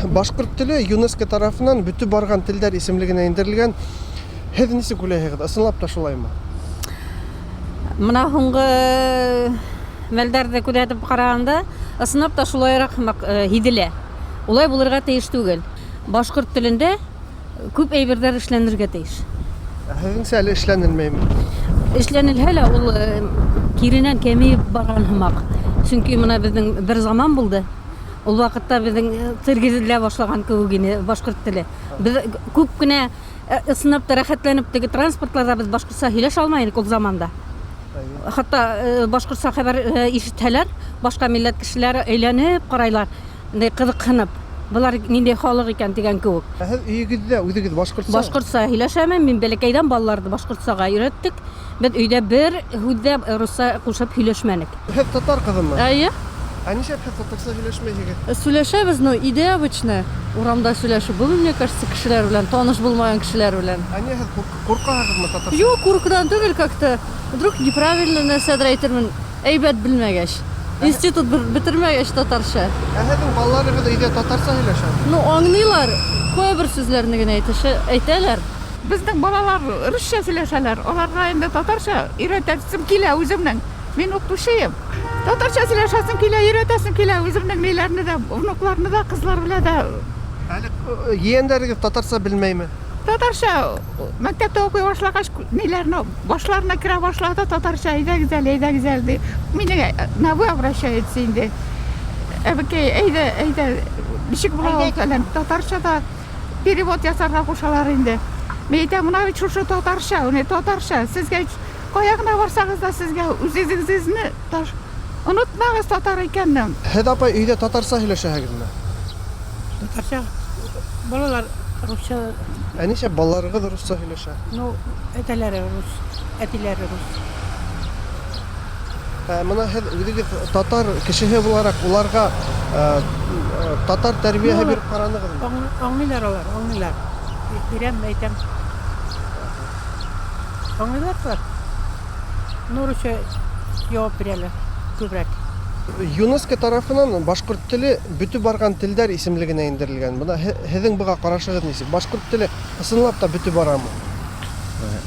Башкорт теле ЮНЕСКО тарафыннан бөтеп барган телләр исемлегенә индерелгән. Һеҙ нисек уйлайһығыҙ, ысынлап та шулаймы? Мына һуңғы мәлдәрҙе күҙәтеп ҡарағанда, ысынлап та шулайыраҡ һымаҡ һиҙелә. Улай булырға тейеш түгел. Башҡорт телендә күп әйберҙәр эшләнергә тейеш. Ә һеҙҙеңсә әле эшләнелмәйме? Эшләнелһә лә, ул киренән кәмейеп барған һымаҡ. Сөнки мына беҙҙең бер заман булды. Ул ваҡытта беҙҙең тергеҙелә башлаған кеүек ине башҡорт теле. Беҙ күп кенә ысынлап та рәхәтләнеп теге транспортларҙа беҙ башҡортса һөйләшә алмай инек ул заманда. Хатта башҡортса хәбәр ишетһәләр, башҡа милләт кешеләре әйләнеп ҡарайлар, мындай ҡыҙыҡһынып, былар ниндәй халыҡ икән дигән кеүек. Ә һеҙ өйөгөҙҙә үҙегеҙ башҡортса? Башҡортса һөйләшәмен. Мин бәләкәйҙән балаларҙы башҡортсаға өйрәттек. Беҙ өйҙә бер һүҙ ҙә русса ҡушып һөйләшмәнек. Һеҙ татар ҡыҙымы? Әйе. Ә нишләп һеҙ татарса һөйләшмәйһегеҙ? Сөйләшәбез, но өйдә обычно. Урамда сөйләшеп булмый, мне кажется, кешеләр белән, таныш булмаган кешеләр белән. Ә ниңә һеҙ куркаһығыҙмы татарса? Юк, куркудан түгел, как-то вдруг неправильно нәрсәдер әйтермен, әйбәт белмәгәч. Институт бетермәгәч татарча. Ә һеҙҙең балаларығыҙ өйҙә татарса һөйләшәме? Ну, аңлыйлар, кайбер сүзләрне генә әйтешә, әйтәләр. Безнең балалар русча сөйләшәләр, аларга инде татарча өйрәтәсем килә үземнең. Мин укытучыем. Татарча сөйләшәсем килә, өйрәтәсем килә үземнең ниләрне дә, внукларны да, кызлар белән дә. Әле ейәндәрегеҙ татарса белмәйме? Татарча мәктәптә укый башлагач, ниләрне башларына керә башлады, татарча әйдәгез әле, әйдәгез әле ди. Мине на вы обращаются инде. Әбекәй, әйдә, әйдә, ничек була ул фәлән. Татарча да перевод ясарга кушалар инде. Мин әйтәм, менә бит шушы татарча, менә татарча. Сезгә кая гына барсагыз да, сезгә үзегезне таш онытмагыз татар икәнне. Һеҙ, апай, өйҙә татарса һөйләшәһегеҙме? Татарча. Балалар русча. Ә нишләп балаларығыҙ русса һөйләшә? Ну, әтәләре рус, әтиләре рус. Ә мына һеҙ үҙегеҙ татар кешеһе булараҡ уларға татар тәрбиәһе биреп ҡаранығыҙмы? Аңлыйлар алар, аңлыйлар. Бирәм, әйтәм. Аңлыйлар алар. Ну, русча яуап бирәләр күбрәк. ЮНЕСКО тарафынан башҡорт теле бөтөп барған телдәр исемлегенә индерелгән. Бына һеҙҙең быға ҡарашығыҙ нисек? Башҡорт теле ысынлап та бөтөп барамы?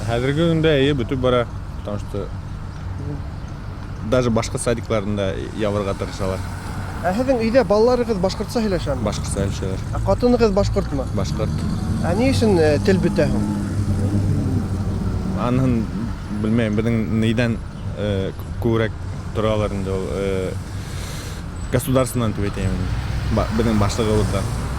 Хәҙерге көндә эйе бөтөп бара, потому что даже башҡорт садикларында ябырға тырышалар. Ә һеҙҙең өйҙә балаларығыҙ башҡортса һөйләшәме? Башҡортса һөйләшәләр. Ә ҡатынығыҙ башҡортмо? Башҡорт. Ә ни өсөн тел бөтә һуң? Аныһын белмәйем, беҙҙең нейҙән күберәк торалар инде ул государствонан дип әйтәйем инде. Беҙҙең башлығыбыҙҙан.